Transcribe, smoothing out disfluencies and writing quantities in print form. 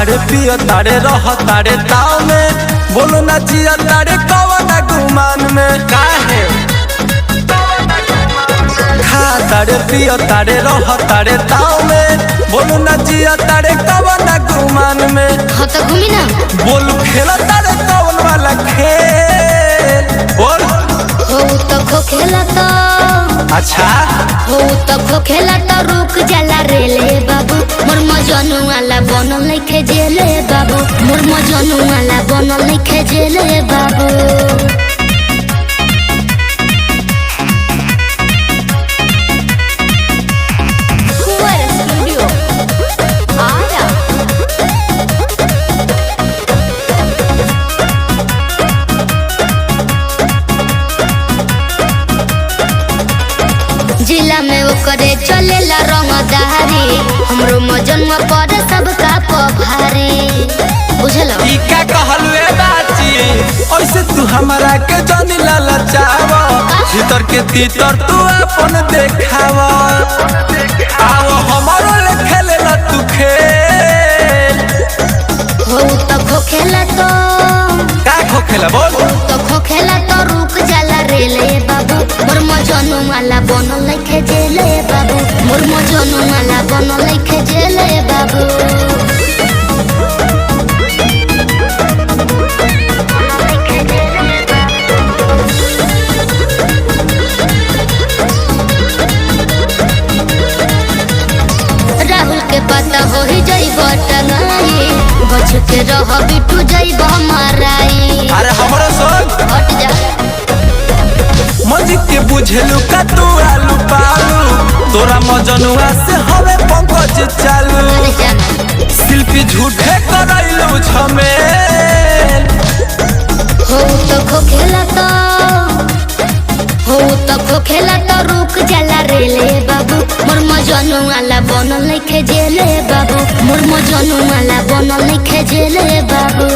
तारे पियो तारे रह तारे ताव में, बोलो ना जिया तारे कवन गुमान में। काहे खा तारे पियो तारे रह तारे ताव में, बोलो ना जिया तारे कवन गुमान में। हाँ तो घूमी ना। बोलू खेला तारे कवन वाला खेल, बोल। हो तो खोखेला तो। अच्छा। हो तो खोखेला तो रुक जाला रेले बाबू, मोर मजनू वाला बनल नइखे जेले बाबू, मोर मजनू वाला बनल नइखे जेले बाबू। कुंवर स्टूडियो आरा। जिला में ओकरे चलेला रंगदारी, हमरो मजनुआ पर सबका पभारी, बुझल। ई का कहलू ए बाची, ऐसे तू हमरा के जनी ललचाव, भीतर के तीतर तू अपन देखाव। आओ हमरो ले खेले ला तू खेल। हो तो खोखेला तो। का खोखेला बोल। तो खोखेला तो रुक जाला रेले बाबू, मोर मजनू वाला बनल नइखे जेले बाबू, मोर मजनू वाला बनल नइखे जेले बाबू। राहुल के पता हो ही जइब टंगाई, बच के रह बिटू जइब माराई। अरे हमरो सुन। हट जा। मजी के बुझेलू का तू आलू पालू, तोरा मजनुआ से हवे पंकज चालू। अरे जाना। शिल्पी झूठे करैलू झमेल। हो तो खोखेला तो, हो तो खोखेला तो रुक जाला रेले बाबू, मोर मजनू वाला बनल नइखे जेले बाबू, मोर मजनू वाला बनल नइखे जेले बाबू।